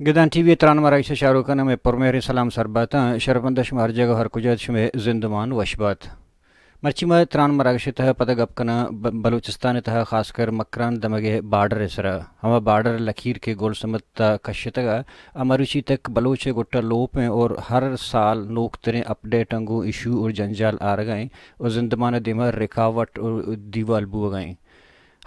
گدان T V ءِ تران مراگش ءِ چاروکاں مئے پرمہریں سلام سر بات اَنت۔ شرپمند اَت شما ہر جاگہ ہر کجا اِت، شمئے زندمان وش بات۔ مرچی ما تران مراگش ءِ تہا پدا گپ کناں ب-، بلوچستان ءِ تہا خاص کر مکران دمگ ءِ بارڈر ءِ سرا، ہما بارڈر ءِ لکیر کہ گل سمت ءَ کشتگ ءَ، آ مروچی تک بلوچ ءِ گٹ ءَ لوپ ایں اور ہر سال نوکتریں اپڈیٹاں گوں ایشو اور جنجال آرگ ءَ ایں اور زندمان ءِ دیما رکاوٹ اور دیوال بوگ ءَ ایں۔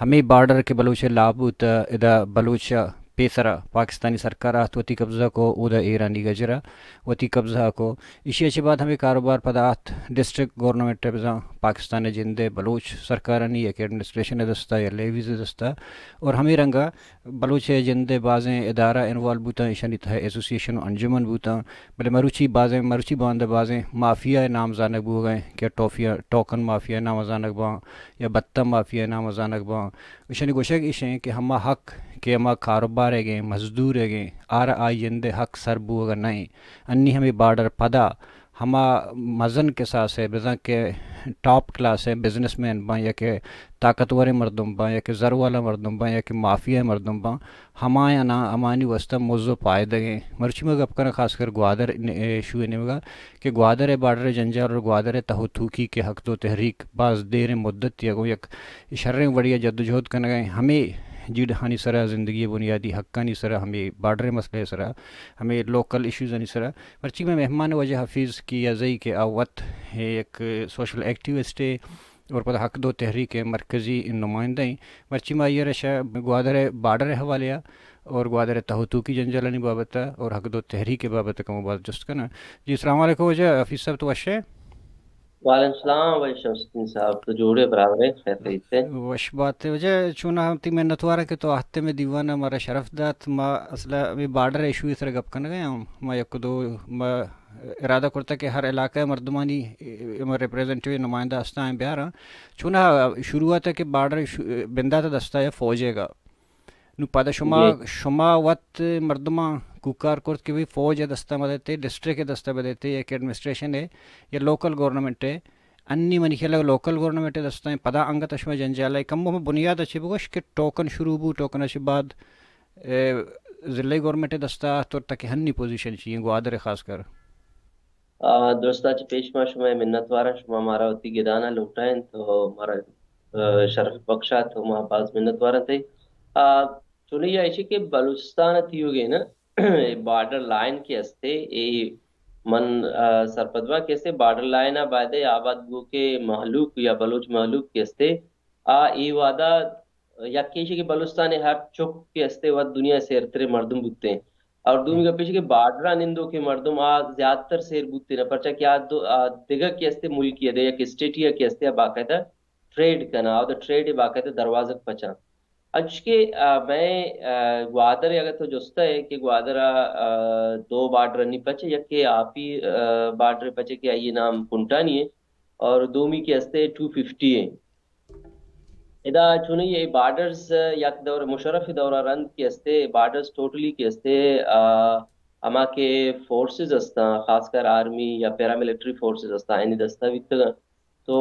ہمے بارڈر کہ بلوچ ءِ لاپ بوت، ادا بلوچ ءَ پیسرا پاکستانی سرکار ءَ آتک وتی قبضہ کو، اودا ایرانی گجر ءَ وتی قبضہ کو۔ ایشی ءَ چہ بعد ہمے کاروبار پدا آتک ڈسٹرکٹ گورنمنٹ ءَ، بزاں پاکستان ءِ جند ءِ بلوچ سرکارانی یا کہ ایڈمنسٹریشن ءِ دست ءَ یا لیویز ءِ دست ءَ، اور ہمے رنگ ءَ بلوچ ءِ جند ءِ بازیں ادارہ انوالو بوتاں، ایشانی تہا ایسوسی ایشن و انجمن بوتاں، بلے مروچی بازیں، مروچی باندا بازیں مافیا ءِ نام زانگ بوگ ءَ ایں کہ ٹوفیا، ٹوکن مافیا ءِ نام ءَ زانگ باں یا بتہ مافیا ءِ نام ءَ زانگ باں۔ ایشانی گوشگ ایش ایں کہ ہما حق کہ ہما کاروبار ئیگ ایں، مزدور ئیگ ایں، آرا آئی جند ءِ حق سر بوگ ءَ نہ ایں۔ انی ہمے بارڈر پدا ہما مزن کساس ءِ، بزاں کہ ٹاپ کلاس ءِ بزنس مین باں یا کہ طاقتوریں مردم باں یا کہ زر والا مردم باں یا کہ مافیا ءِ مردم باں، ہمایاناں ہمانی واسطہ مز و پائدگ ایں۔ مرچی ما گپ کناں خاص کر گوادر ن-، ایشو ءِ نیمگ ءَ کہ گوادر ءِ بارڈر ءِ جنجال اور گوادر ءِ تہ و توکی کہ حق دو تحریک باز دیریں مدت ءَ گوں یک شریں وڑے ءَ جدوجہد کنگ ءَ ایں، ہمے جیڑہانی سرا، زندگی ءِ بنیادی حقانی سرا، ہمے بارڈر ءِ مسئلہ ءِ سرا، ہمے لوکل ایشوزانی سرا۔ مرچی مئے مہمان واجہ حفیظ کی ازئی کہ آ وت یک سوشل ایکٹیوسٹے اور پدا حق دو تحریک ءِ مرکزی نمائندہ ایں۔ مرچی ما آئی ءَ را شہ گوادر ءِ بارڈر ءِ حوالے ءَ اور گوادر ءِ تہ و توکی جنجالانی بابت ءَ اور حق دو تحریک ءِ بابت ءَ کمو باز جست کناں۔ جی، السلام علیکم واجہ حفیظ صاحب، تو وش ئے؟ وعلیکم السلام، وش شمس الدین صاحب، تو جوڑ ئے، برابر ئے، خیر خیریت ئے؟ وش بات ئے واجہ، چوناہا تئی منتوار آں کہ تو آہت ئے مئے دیوان ءَ، مارا شرف دات۔ ما اصل ءَ ہمے بارڈر ایشو ءِ سر ءَ گپ کنگ ءَ آں۔ ما یک دو، ما ارادہ کرتگ کہ ہر علاقہ ءِ مردمانی، اے، ہما ریپریزنٹیو نمائندہ ہستاں بیاراں۔ چوناہا شروعات ءَ کہ بارڈر شو-، بندات ءَ دست ءَ یا فوج ئیگ ءَ۔ نوں پدا شما، جی۔ شما وت مردماں کوکار کرت کہ بھئی فوج ءِ دست ءَ مہ دئیت ئے، ڈسٹرکٹ ءِ دست ءَ بہ دئیت ئے، یا کہ ایڈمنسٹریشن ءِ یا لوکل گورنمنٹ ءِ۔ انی منی خیال ءَ لوکل گورنمنٹ ءِ دست ءَ ایں، پدا انگت ءَ شما جنجال ءَ۔ کمو ہمے بنیاد ءَ چہ بگوش کہ ٹوکن شروع بوت، ٹوکن ءَ چہ بعد، اے، ضلعی گورنمنٹ ءِ دست ءَ آتک تاکہ ہنی پوزیشن چی ایں گوادر ءِ خاص کر؟ آ، درستاں چہ پیش ما شمئے منتواراں، شما مارا وتی گدان ءَ لوٹائینت و مارا، آ، شرف بخشات و ما باز منتواراں تئی۔ آ، چونی ءَ ایشی کہ بلوچستان ءَ تیوگیں نا، اے بارڈر لائن کہ استے، اے من، آ، سرپد باں کہ استے بارڈر لائن ءَ بایدے آباد بوکیں مہلوک یا بلوچ مہلوک کہ استے، آ اے وہدا یک ایشی کہ بلوچستان ءِ ہر چک کہ استے وت دنیا ءِ سیرتریں مردم بوتیں۔ اور دومی گپ ایشی کہ بارڈر ءَ نندوکیں مردم آ زیادتر سیر بوتیں نا، پرچا کہ آ دو، آ دگہ کہ استے ملکی ءَ دے یک اسٹیٹی ءَ کہ استے آ باقاعدہ ٹریڈ کناں، آ ٹریڈ ءِ باقاعدہ دروازگ پچاں۔ انچش کہ، آ، مئے، آ، گوادر ءِ اگہ تو جستہ ئے کہ گوادر ءَ، آ، دو بارڈر انی پچ، یکے آپی، آ، بارڈر پچ کہ آئی نام کنٹانی ہے اور دومی کہ استے ٹو ففٹی ہے۔ ادا چونی اے بارڈرز یک دور مشرف دورا رند کہ استے، بارڈرز ٹوٹلی کہ استے، آ، ہما کہ فورسز ہستاں، خاص کر آرمی یا پیراملٹری فورسز ہستاں، آیانی دستا بیتگاں۔ تو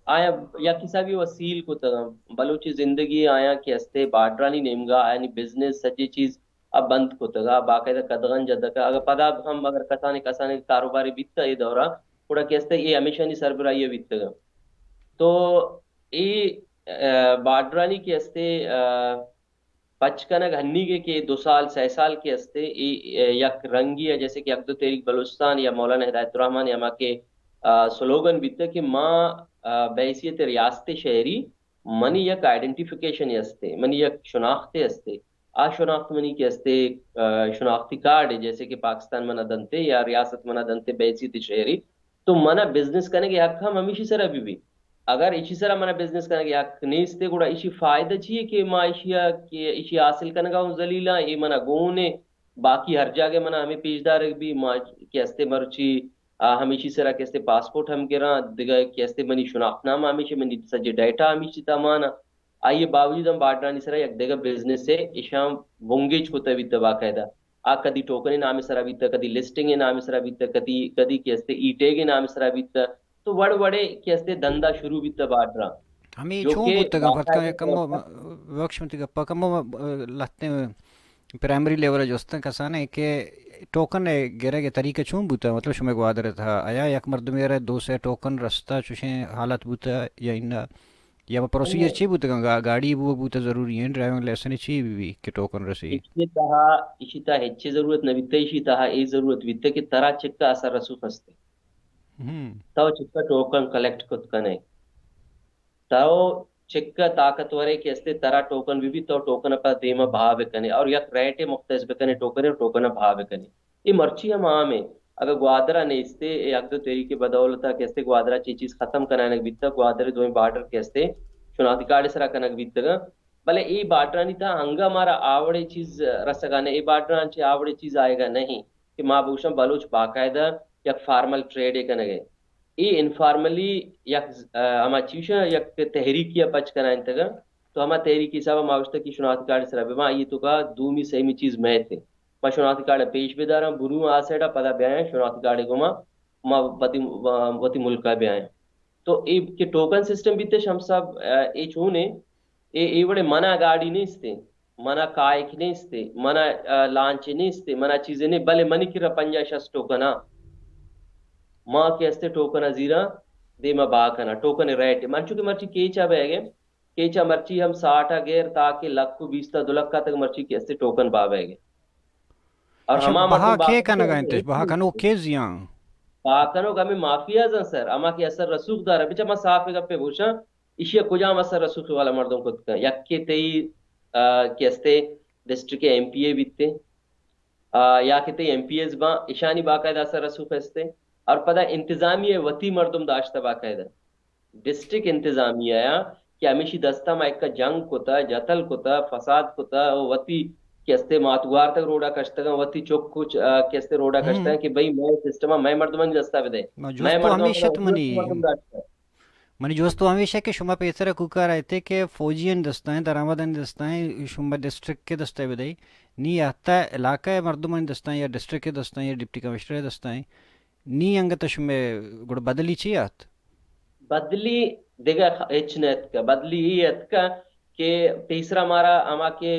آیاں یک حسابی وسیل کتگاں۔ بلوچی زندگی آیاں کہ استے بارڈرانی نیمگا، آیانی بزنس سجے چیز ءَ بند کتگ ءَ باقاعدہ قدغن جدہ کہ اگہ پدا ہم اگر کسانیں، کسانیں کاروبارے بیتہ اے دورا، گڑا کہ استے اے ہمیشانی سربراہی ءَ بیتگ۔ تو اے، آ، بارڈرانی کہ استے، آ، پچ کنگ ہنیگے کہ دو سال، سئے سال کہ استے، اے، آ، یک رنگی ءَ جیسے کہ حق دو تحریک بلوچستان یا مولانا ہدایت الرحمان یا ہما کہ، آ، سلوگن بیتہ کہ ما، آ، بحیثیت ریاست شہری منی یک آئیڈینٹیفیکیشن استے، منی یک شناختے استے۔ آ شناخت منی کہ استے، آ، شناختی کارڈ ہے، جیسے کہ پاکستان منا دنتے یا ریاست منا دنتے بحیثیت شہری، تو منا بزنس کنگ ءِ حق ہم ہمیشی سرا بہ بی۔ اگر ایشی سرا منا بزنس کنگ ءِ حق نیستے، گڑا ایشی فائدہ چی ہے کہ ما ایشی ءَ، کہ ایشی حاصل کنگا ہوں ذلیلاں، اے منا گون ہے، باقی ہر جاگہ منا ہمیں پیش دارگ بی، ما کہ استے مرچی آ ہمیشی سرا کہ استے پاسپورٹ ہم گراں، دگہ کہ استے منی شناخت نامہ ہمیشی، منی سجے ڈیٹا ہمیشی تہ مان آں۔ آئی ءِ باوجود ہم بارڈرانی سرا یک دگہ بزنس ءِ ایشاں بنگیج کتہ بیتہ باقاعدہ۔ آ کدی ٹوکن ءِ نام ءِ سرا بیتہ، کدی لسٹنگ ءِ نام ءِ سرا بیتہ، کدی، کدی کہ استے ای ٹیگ ءِ نام ءِ سرا بیتہ۔ تو وڑ وڑے کہ استے دندا شروع بیتہ بارڈراں۔ ہمے جو چون کہ بوتگ ءَ پتکا باقاعدہ کمو، طور پر بخش منتی گپا کمو، آ، لہتیں پرائمری لیول ءَ جستاں کسانیں کہ ٹوکن ءِ گرگ ءِ طریقہ چون بوتہ؟ مطلب شمئے گوادر ءِ تہا آیا یک مردمے ءَ را دو سئے ٹوکن رستہ، چوشیں حالت بوتہ یا اناں؟ یا پروسیجر چی بوتگ؟ گا-، گاڑی بوگ بوتہ ضروری ایں، ڈرائیونگ لائسنس چی بی بی کہ ٹوکن رسی؟ ایشی تہا، ایشی تہا ہچ ضرورت نہ بیتہ، ایشی تہا اے ضرورت بیتہ کہ ترا چک ءَ اثر رسوخ ہستے۔ ہم۔ تو چک ءَ ٹوکن کلیکٹ کت کنے۔ تو چک ءَ طاقتورے کہ استے، ترا ٹوکن بی بی، تو ٹوکن ءَ پدا دیم ءَ بہا بکنے اور یک ریٹے مختص بکنے ٹوکن ءَ، ٹوکن ءَ بہا بکنے۔ اے مرچی ہم عام ایں۔ اگاں گوادر ءَ نیستے، اے حق دو تحریک ءِ بدولت ءَ کہ استے گوادر ءَ چی چیز ختم کنائینگ بیتگ، گوادر ءِ دوئیں بارڈر کہ استے شناختی کارڈ ءِ سرا کنگ بیتگ۔ بلے اے بارڈرانی تہا انگہ مارا آ وڑیں چیز رسگا نہ، اے بارڈراں چہ آ وڑیں چیز آئیگا نہیں کہ ما بگوشاں بلوچ باقاعدہ یک فارمل ٹریڈے کنگے۔ اے انفارملی یک، آ، ہما چیشاں یک تحریکی ءَ پچ کنائینتگا، تو ہما تحریکی حسابا ما گوشتگ کہ شناختی کارڈ ءِ سرا بباں، آئی توکا دومی سیمی چیز مئیت۔ ما شناختی کارڈ ءَ پیش بداراں، برواں آ سائیڈا، پدا بیایاں شناختی کارڈ ءِ گوما ما وتی، وتی ملک ءَ بیایاں۔ تو اے کہ ٹوکن سسٹم بیتش ہم صاحب، آ، اے چون ایں؟ اے، اے وڑے منا گاڑی نیستے، منا کائک نیستے، منا، آ، لانچ نیستے، منا چیزے نے، بلے منی کرا پنجاہ شست ٹوکن آ۔ ما کہ استے ٹوکن ءَ زیراں دیما بہا کناں، ٹوکن ءِ ریٹ۔ من چونکہ مرچی کیچ ءَ بیگ ایں، کیچ ءَ مرچی ہم ساٹھ ءَ گیر تاکہ لکھ و بیست ءَ دو لکھ ءَ تک مرچی کہ استے ٹوکن بہا بیگ ایں۔ اور اچھا، ہما بہا مردم بہا کے کنگا انتش؟ بہا کنوک کے زیاں؟ بہا کنوک ہمیں مافیاز ایں سر، ہما کہ اثر رسوخ دار ایں۔ بچا ما صاف گپے بوشاں، ایشی ءَ کجام اثر رسوخ والا مردم کت کن؟ یکے تئی، آ، کہ استے ڈسٹرکٹ ءِ ایم پی اے بیتے، آ، یا کہ تئی ایم پی ایز باں، ایشانی باقاعدہ اثر رسوخ استے۔ اور پدا انتظامیہ ءِ وتی مردم داشتہ باقاعدہ۔ ڈسٹرکٹ انتظامیہ ءَ کہ ہمیشی دستا ما ایک جنگ کتا، جتل کتا، فساد کتا، او وتی کہ استے ماتگوار تک روڈا کشتگاں، وتی چک کچ، آ، کہ استے روڈا کشتگاں کہ بھئی مئے سسٹم ءَ مئے مردمانی دستا بدے۔ مئے مردم ہمیش ات منی۔ مردم داشتہ۔ منی جست تو ہمیش ایں کہ شما پیسر ءَ کوکار ءَ اتے کہ فوجیانی دستائیں، درآمدانی دستائیں، شما ڈسٹرکٹ ءِ دستا بدئے، نی حتی علاقہ ءِ مردمانی دستائیں یا ڈسٹرکٹ ءِ دستائیں یا ڈپٹی کمشنر ءِ دستائیں، نی انگت شما گڑا بدلی چی آت؟ بدلی دگہ ہچ نہ اتکہ، بدلی اے اتکہ کہ پیسرا مارا ہما کہ،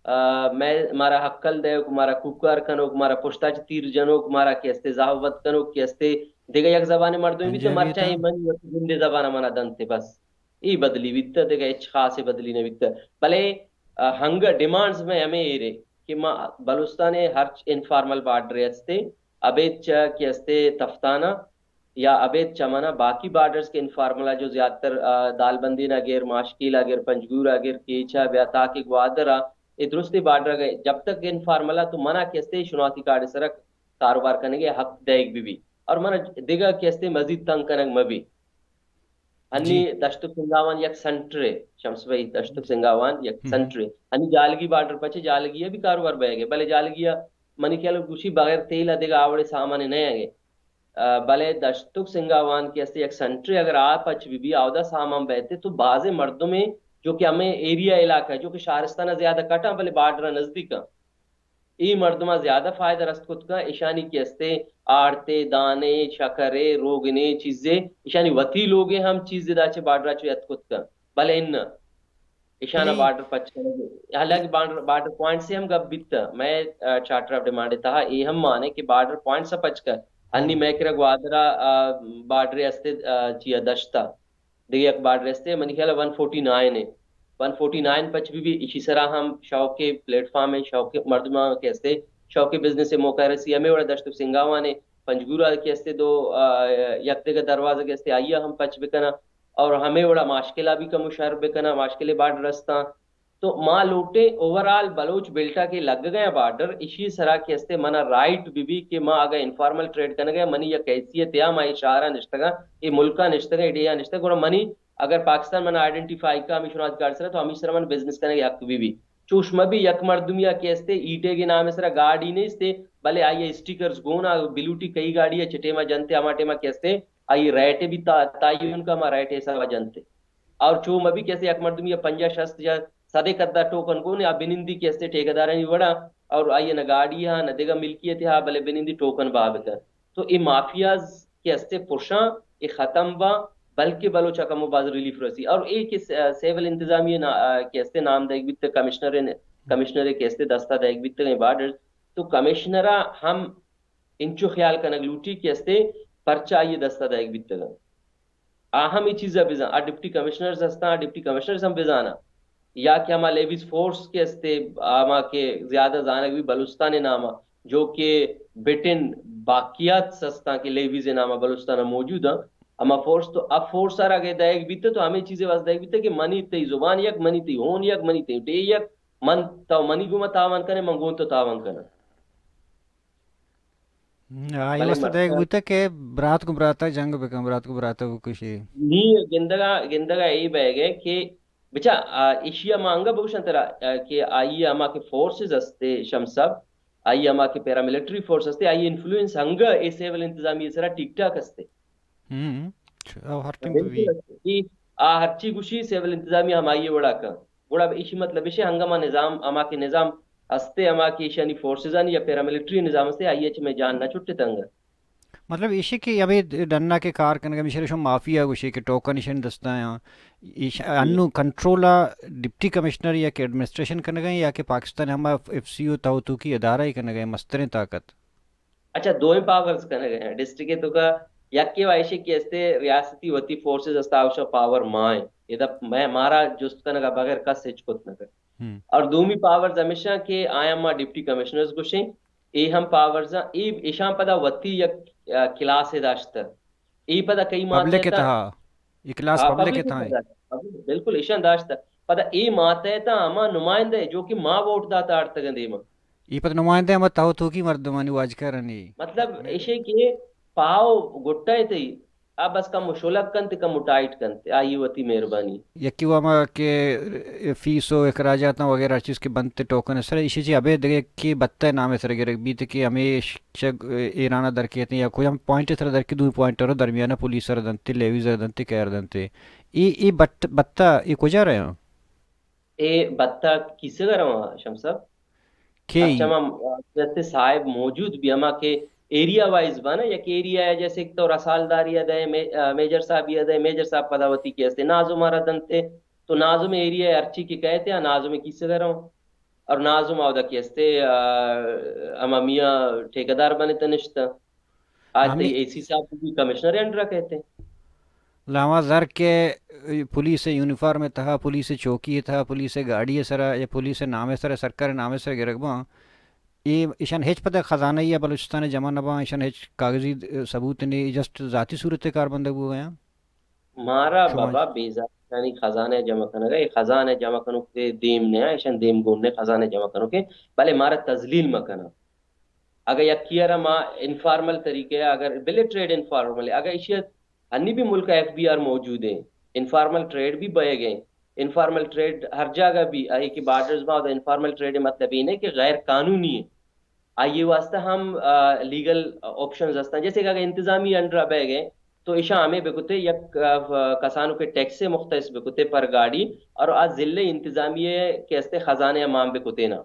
آ، مئے، مارا ہکل دئیوک، مارا کوکار کنوک، مارا پشتا چہ تیر جنوک، مارا کہ استے زہوت کنوک، کہ استے دگہ یک زبان مردمے بیت، مرچاں اے منی وتی گندے زبان ءَ منا دنت بس۔ اے بدلی بیت، دگہ ہچ خاصیں بدلی نہ بیت۔ بلے، آ، ہنگہ ڈیمانڈز مئے ہمے ایرے کہ ما بلوچستان ءِ ہرچ انفارمل بارڈرے استے، ابید چہ کہ استے تفتان ءَ یا ابید چمن ءَ، باقی بارڈرز کہ انفارمل ءَ جو زیادتر، آ، دالبندین ءَ گر، ماشکیل ءَ گر، پنجگور ءَ گر، کیچ ءَ بیا تاکہ گوادر ءَ، اے درستی بارڈر ءَ جب تک انفارمل ءَ تو منا کہ استے شناختی کارڈ ءِ سرا کاروبار کنگ ءِ حق دئیگ بہ بی اور منا دگہ کہ استے مزید تنگ کنگ مہ بی۔ انی دشتک سنگاوان یک سنٹرے، شمس بھائی، دشتک سنگاوان یک سنٹرے۔ انی جالگی بارڈر پچے، جالگی ءَ بھی کاروبار بئیگ ءَ، بلے جالگی ءَ منی خیال ءَ گوشی بغیر تیل ءَ دگہ آ وڑیں سامان نہ ئیگ ءَ۔ آ، بلے دشتک سنگاوان کہ استے یک سنٹرے، اگر آ پچ بہ بی، آودا سامان بئیت تو بازیں مردمے جو کہ ہمے ایریا علاقہ جو کہ شہرستان ءَ زیادہ کٹاں بلے بارڈر ءَ نزدیکاں، اے مردماں زیادہ فائدہ رست کت کن۔ ایشانی کہ استے آڑتے، دانے، شکرے، روگنے، چیزے، ایشانی وتی لوگے ہم چیزے دا چہ بارڈرا چو یت کت کن۔ بلے اناں، ایشانا بارڈر پچ کنگ، حالانکہ بارڈر، بارڈر پوائنٹ سے ہم گپ بیتا۔ مئے، آ، چارٹر آف ڈیمانڈ تہا اے ہم مانے کہ بارڈر پوائنٹ سے پچ کن۔ انی مئے کرا گوادرا، آ، بارڈر استے، آ، چیا دشتا۔ دگہ یک بارڈر استے، منی خیال ءَ ون فورٹی نائن ایں۔ ون فورٹی نائن پچ بہ بی، ایشی سرا ہم شوقے پلیٹ فارم ایں، شوقے مردماں کہ استے، شوقے بزنس موقع رسی۔ ہمے وڑا دشت سنگاوان ایں، پنجگور ءَ کہ استے دو، آ، یک دگہ دروازہ کہ استے، آئی ءَ ہم پچ بکناں اور ہمے وڑا ماشکل ءَ بھی کمو شر بکناں، ماشکل بارڈر استاں۔ تو ما لوٹیں اوورآل بلوچ بیلٹ ءَ کہ لگگ ءَ بارڈر، ایشی سرا کہ استے منا رائٹ بہ بی کہ ما اگاں انفارمل ٹریڈ کنگ ءَ، منی یک حیثیت یا ما اے شہر ءَ نشتگ آں، اے ملک ءَ نشتگ آں، اے ڈیھ ءَ نشتگ آں، گڑا منی اگر پاکستان منا آئیڈینٹیفائی کا ہمے شناخت کارڈ سرا تو ہمیش سرا من بزنس کنگ ءِ حق بہ بی۔ چوش مہ بی یک مردمی ءَ کہ استے ایٹیگ ءِ نام ءِ سرا گاڑی نیستے، بلے آئی ءَ اسٹیکرز گون ءَ بلوٹی کئی گاڑی ءَ چہ ٹیم ءَ جنتے، ہما ٹیم ءَ کہ استے آئی ءِ ریٹ ءَ بھی تا-، تعین کا، ہما ریٹ ءِ حساب ءَ جنتے۔ اور چو مہ بی کہ استے یک مردمی ءَ پنجاہ شست یا صدے قدر ٹوکن گون ءَ، آ بنندی کہ استے ٹھیکیدارانی وڑا، اور آئی ءَ نہ گاڑی ہا، نہ دگہ ملکیت ہا، بلے بنندی ٹوکن بہا بکن۔ تو اے مافیاز کہ استے پرشاں، اے ختم باں، بلکہ بلوچ ءَ کمو باز ریلیف رسی۔ اور اے کہ س-، سول انتظامیہ نا-، کہ استے نام دئیگ بیت کمشنر کمشنر ءِ کہ استے دستا دئیگ بیتگیں بارڈرز، تو کمشنر ءَ ہم انچو خیال کنگ لوٹی کہ استے پرچا آئی ءِ دستا دئیگ بیتگ۔ آ ہم اے چیز ءَ بزان، آ ڈپٹی کمشنرز ہستاں، آ ڈپٹی کمشنرز ہم بزاناں، یا کہ ہما لیویز فورس کہ استے، ہما کہ زیادہ زانگ بی بلوچستان ءِ نام ءَ، جو کہ بٹن باقیات ہستاں کہ لیویز ءِ نام ءَ بلوچستان ءَ موجود آں، ہما فورس، تو آ فورس ءَ را اگہ دئیگ بیت تو ہمے چیز ءِ واستہ دئیگ بیت کہ منی تئی زبان یک، منی تئی ہون یک، منی تئی ڈیھ یک، من، تو منی گوما تاوان کنے، من گوں تو تاوان کناں۔ ہم، آئی بلے واسطہ دئیگ مقصد بوتہ کہ برات گوں براتا جنگ بکن، برات گوں براتا بکشی۔ نی گندگا، گندگا اے بئیگ ءَ کہ بچا، آ، ایشی ءَ ما انگا بگوشاں ترا، آ، کہ آئی ءِ ہما کہ فورسز ہستے شمس صاحب، آئی ءِ ہما کہ پیراملٹری فورس ہستے، آئی ءِ انفلوئنس انگا اے سول انتظامیہ ءِ سرا ٹھیک ٹھاک ہستے۔ ہم، چ-، او ہر ٹائم تو بالکل بھی۔ ہستے۔ آ ہرچی گوشی سول انتظامیہ ہمائی ءِ وڑا کن۔ گڑا ایشی مطلب ایشی ہنگا ما نظام، ہما کہ نظام ہستے، ہما کہ ایشانی فورسز آنی یا پیراملٹری نظام ہستے، آئی ءَ چہ مئے جان نہ چٹتنگ۔ مطلب ایشی کہ ہمے ڈنا کہ کار کنگا، ہمیشہ شما مافیا گوشی کہ ٹوکن ایشانی دستا آں۔ ایش-، جی۔ انو کنٹرول ءَ ڈپٹی کمشنر یا کہ ایڈمنسٹریشن کنگا یا کہ پاکستان ہما ایف سی او تہو توکی ادارہ ءَ کنگا مستریں طاقت۔ اچھا، دوئیں پاورز کنگ ءَ، ڈسٹرکٹ ءِ توکا یکے وا ایشی کہ استے ریاستی وتی فورسز استا، اوشا پاور ما ایں۔ ادا مئے، مارا جست کنگ ءَ بغیر کس ہچ کت نہ کن۔ ہم۔ اور دومی پاورز ہمیشاں کہ آیاں ما ڈپٹی کمشنرز گوشیں، اے ہم پاورز آں، اے ایشاں پدا وتی یک، آ، کلاسے داشتہ۔ اے پدا کئی ماتے پبلک ءِ تہا۔ تہا، اے کلاس آ، پبلک ءِ پبلک ءِ تہا۔ تہا داشتہ۔ پبلک، بالکل ایشاں داشتہ۔ پدا اے ماتے تہا ہما نمائندہ جو کہ ما ووٹ داتا آرتگاں دیما۔ اے پد نمائندہ ہم تہو توکی مردمانی واجکارانی۔ مطلب ایشی کہ پاو گٹا ءَ تئی، آ بس کم شلک کنت، کم ٹائٹ کنت، آئی وتی مہربانی۔ یکی وہ ہما کہ فیس و اخراجات وغیرہ چیز کہ بنت ٹوکن سر، ایشی چی ابے دگہ کہ بتہ نام سر گرگ بیت کہ ہمیں شگ ایران در کیت یا کوئی ہم پوائنٹ سر در کے دو پوائنٹ رو درمیانہ پولیس سر دنتے، لیوی سر دنتے، کیر دنتے۔ اے، اے بت-، بتہ اے کجا رہے ہیں؟ اے بتہ کیسے گرم شمس صاحب؟ کئی؟ اچھا، ہم، آ، جیسے صاحب موجود بھی ہما کہ ایریا وائز بنا، یک ایریا ہے، جیسے ایک تو رسالداری ہے دے، مے-، آ، میجر صاحب یہ دے، میجر صاحب پدا وتی کہ استے ناظم آرا دنتے، تو ناظم ایریا ہے، ہرچی کہ کہتے ہیں، ناظم کیسے گرم۔ اور ناظم آودا کہ استے، آ، ہما میاں ٹھیکیدار بنے تنشتا۔ آج ہمیں تئی اے سی صاحب بھی کمشنر انڈرا کہتے ہیں۔ لاما زر کہ پولیس یونیفارم تہا، پولیس چوکی تہا، پولیس گاڑی سرا یا پولیس نام سرا، سرکار نام سرا گرگ باں، اے ایشان ہچ پدا خزانہ یا بلوچستان جمع نہ باں، ایشان ہچ کاغذی ثبوت نے، جسٹ ذاتی صورت کار بندگ بو گیا۔ مارا شما بابا بیزار ایشانی خزانہ جمع کنگا، اے خزانہ جمع کنوک دے دیم نے، ایشان دیم گون نے خزانہ جمع کنوکے، بلے مارا تذلیل مکناں۔ اگہ یکی ءَ را ما انفارمل طریقے ءَ، اگر بلے ٹریڈ انفارمل ہے، اگہ ایشی ءَ ہنی بھی ملک ءَ ایف بی آر موجود ہیں، انفارمل ٹریڈ بھی بئیگ ہیں، انفارمل ٹریڈ ہر جاگہ بھی، اے کہ بارڈرز ما، انفارمل ٹریڈ مطلب یہ نہیں کہ غیر قانونی ہے، آئی واسطہ ہم، آ، لیگل آپشنز ہستاں۔ جیسے کہ اگر انتظامی انڈر ءَ بئیگ ہیں تو ایشاں ہمیں بکتے یک، آ، کسانوں کے ٹیکس سے مختص بکتے پر گاڑی اور آ ضلع انتظامیہ کے استے خزانے مان بکتے نا۔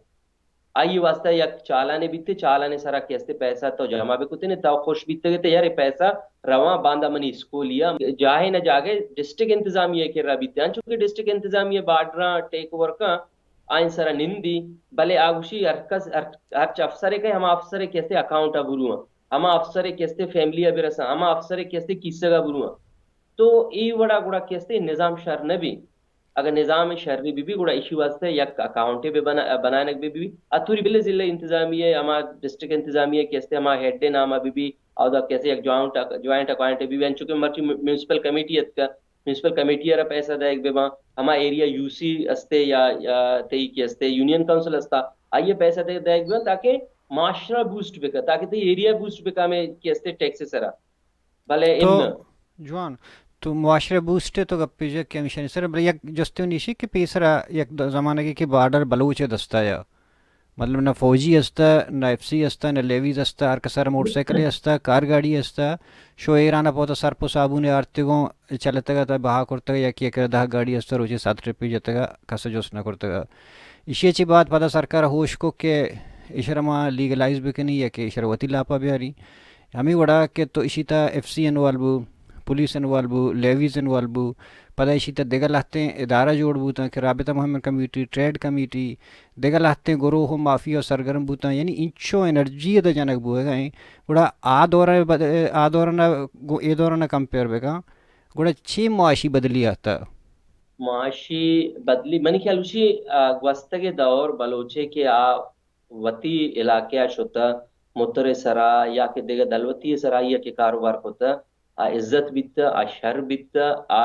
آئی واسطہ یک چالانے بیتے، چالانے سرا کہ استے پیسہ تو جمع بکتنے، تو خوش بیتگے تے یار اے پیسہ رواں باندا منی اسکولیا۔ جاہے نہ جاگے ڈسٹرکٹ انتظامیہ کرا بیتے، انچو کہ ڈسٹرکٹ انتظامیہ بارڈراں ٹیک اوور کاں، آئین سرا نندی، بلے آ گوشی ہر کس، ہر، ہرچ افسرے کئے ہما افسرے کہ استے اکاؤنٹ ءَ برواں، ہما افسرے کہ استے فیملی ءَ برساں، ہما افسرے کہ استے کیسگ ءَ برواں۔ تو اے وڑا گڑا کہ استے نظام شر نہ بی۔ اگہ نظام شری بہ بی گڑا ایشی واسطہ یک اکاؤنٹے بہ بنا-، بنائینگ بہ بی۔ اتوری بلے ضلع انتظامیہ، ہما ڈسٹرکٹ انتظامیہ کہ استے ہما ہیڈ نامہ بہ بی، اودا کہ استے یک جوائنٹ، جوائنٹ اکاؤنٹے بہ بی، انچو کہ مرچی میونسپل کمیٹی اتکا، میونسپل کمیٹی ءَ را پیسہ دئیگ بہ باں، ہما ایریا یو سی استے یا، یا تئی کہ استے یونین کونسل استا، آئی ءَ پیسہ دے-، دئیگ بہ باں تاکہ معاشرہ بوسٹ بکا، تاکہ تئی ایریا بوسٹ بکا ہمے کہ استے ٹیکس سرا۔ بلے تو اناں۔ جوان، تو معاشرہ بوسٹ ءِ تو گپے جا کہ ہمیشانی سر، بلے یک جستے نیشی کہ پیسرا یک د-، زمانگے کہ بارڈر بلوچ ءِ دستا یا، مطلب نہ فوجی استا، نہ ایف سی استا، نہ لیویز استا، ہر کسر موٹر سائیکل استا، کار گاڑی استا، شو ایران پوتا سرپ و صابون آرتگوں، چلتگا تا بہا کرتگا، یکی یک دہ گاڑی استا، روچے سات ٹرپی جتگا، کس جست نہ کرتگا۔ ایشی چی بعد پدا سرکار ہوش کو کہ ایشرا ما لیگلائز بکنی یا کہ ایشرا وتی لاپا بیاری۔ ہمے وڑا کہ تو ایشی تا ایف سی انوالو بو، پولیس انوالو بو، لیویز انوالو بو، پدا ایشی تہ دگہ لہتیں ادارہ جوڑ بوتاں کہ رابطہ مہمند کمیٹی، ٹریڈ کمیٹی، دگہ لہتیں گروہ و مافیا سرگرم بوتاں، یعنی انچو انرجی ادا جنگ بوگا ایں۔ گڑا آ دور ء بد-، آ دور ء گوں اے دور ء کمپیئر بکاں، گڑا چی معاشی بدلی آتا؟ معاشی بدلی، منی خیال گوشی، آ، گوستگیں دور بلوچے کہ آ وتی علاقہ ء شتہ، متر ء سرا یا کہ دگہ دلوتی ء سرا آئی ء کہ کاروبار کتہ، آ عزت بیتہ، آ شر بیتہ، آ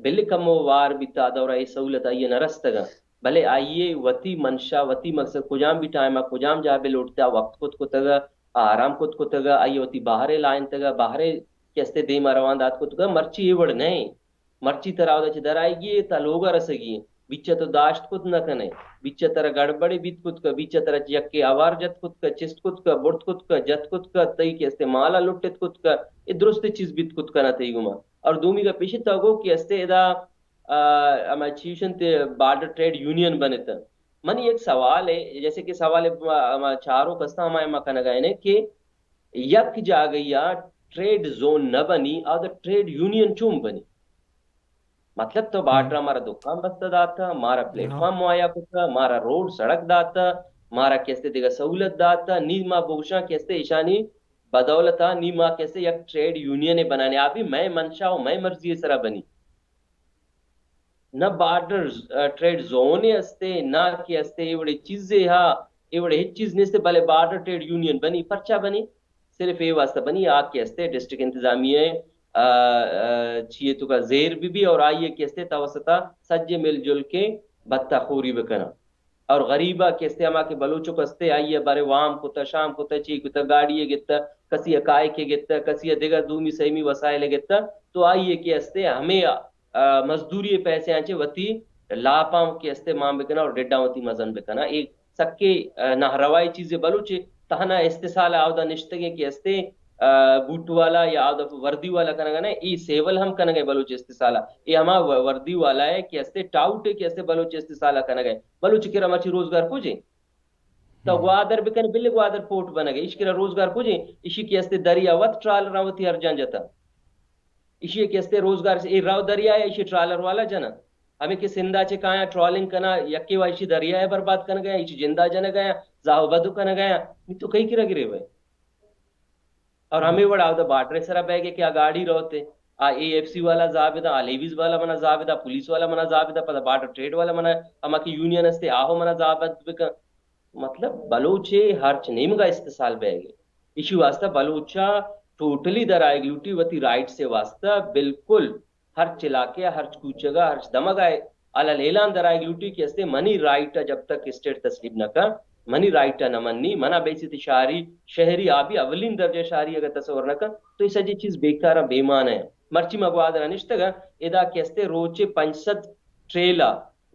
بلے کم و وار بیتہ، آ دورا اے سہولت آئی ء نہ رستگاں۔ بلے آئی ء وتی منشا، وتی مقصد کجام بھی ٹائم ء کجام جاہ بہ لوٹتہ، آ وقت کت کتگ ء، آ آرام کت کتگ ء، آئی ء وتی بہر ء لائنتگ ء، بہر ء کہ استے دیم ء روان دات کتگ ء، مرچی اے وڑ نہ انت۔ مرچی ترا اودا چہ درائیگی تا لوگا رسگی انت۔ بیچا تو داشت کت نہ کنے۔ بیچا ترا گڑبڑے بیت کت کہ، بیچا ترا چہ یکے آوار جت کت کہ، چست کت کہ، برت کت کہ، جت کت کہ، تئی کہ استے مالا لٹت کت کہ، اے درست چیز بیت کت کنا تئی گما۔ اور دومی گپ ایشی تو گو کہ استے ادا، آ، ہما چیشن تے بارڈر ٹریڈ یونین بنت۔ منی ایک سوال ہے، جیسے کہ سوال ہے، ہما چاروں کستا ہما، ہما کنگا ہے کہ یک جاگہیا ٹریڈ زون نہ بنی، آ دا ٹریڈ یونین چون بنی؟ مطلب تو بارڈر ء مارا دکان بستہ داتہ، مارا پلیٹ فارم مہیا کتہ، مارا روڈ سڑک داتہ، مارا کستے دگہ سہولت داتہ، نی ما بگوشاں کستے ایشانی بدولت ء نی ما کستے یک ٹریڈ یونین بنانے، آ بھی مئے منشا و مئے مرضی سرا بنی۔ نہ بارڈر، آ، ٹریڈ زونے استے، نہ کہ استے اے وڑے چیزے ہا، اے وڑے ہچ چیز نیستے، بلے بارڈر ٹریڈ یونین بنی، پرچا بنی؟ صرف اے واسطہ بنی، آ کہ استے ڈسٹرکٹ انتظامیہ، آ، آ، چیئے تو کا زیر بی بی اور آئیے کہ استے توسطا سجے مل جل کے بھتہ خوری بکنا۔ اور غریبا کہ استے ہما کہ بلوچک استے آئیے بارے وام کتا، شام کتا، چی کتا، گاڑی گتا، کسی کائے کے گتا، کسی دگہ دومی سیمی وسائل گتا، تو آئیے کہ استے ہمیں آ، مزدوری ء پیسے آں چہ وتی لاپاں کہ استے مان بکناں اور ڈڈاں وتی مزن بکناں۔ اے سکے، آ، ناروائی چیزے بلوچے تہنا استحصال آودا نشتگیں کہ استے، آ، بوٹ والا یا آودا وردی والا کنگا نہ، اے سیول ہم کنگے بلوچ استحصال۔ اے ہما و-، وردی والا ہے کہ استے ٹاؤٹ ہے کہ استے بلوچ استحصال کنگے۔ بلوچ کرا مرچی روزگار کجے؟ تو گوادر بکن، بلے گوادر پورٹ بنگے، ایش کرا روزگار کجے؟ ایشی کہ استے دریا وت ٹرالر وتی ہر جان جتا۔ ایشی کہ استے روزگار سے، اے رو دریا ہے، ایشی ٹرالر والا جنا۔ ہمیں کہ سندھا چے کایا ٹرالنگ کنا، یکے وا ایشی دریا ہے برباد کن گیا، ایشی جندا جن گیا، زاہو بدو کن گیا۔ نی تو کئی کرا گرے ہوئے؟ اور ہمیں وڑا دا بارڈر سرا بہ گئے کہ آ گاڑی روتے، آ اے ایف سی والا زابدہ، آ لیویز والا منا زابدہ، پولیس والا منا زابدہ، پدا بارڈر ٹریڈ والا منا، ہما کہ یونین استے، آہو منا زابد بکن۔ مطلب، بلوچے ہرچ نیمگا استحصال بیگ ء۔ ایشی واسطہ بلوچا ٹوٹلی در آئیگ لوٹی وتی رائٹس ء واسطہ، بالکل ہرچ علاقے ء، ہرچ کوچگ ء، ہرچ دمگ ء الل اعلان در آئیگ لوٹی کہ استے منی رائٹ ء جب تک اسٹیٹ تسلیم نہ کن، منی رائٹ ء نہ منی، منا بحیثیت شہری، شہری آبی اولین درجہ شہری اگر تصور نہ کن تو یہ سجی چیز بیکار ء بے معنی ء۔ مرچی ما گوادر ء نشتگ ء، ادا کہ استے روچے پنچ سد ٹریلا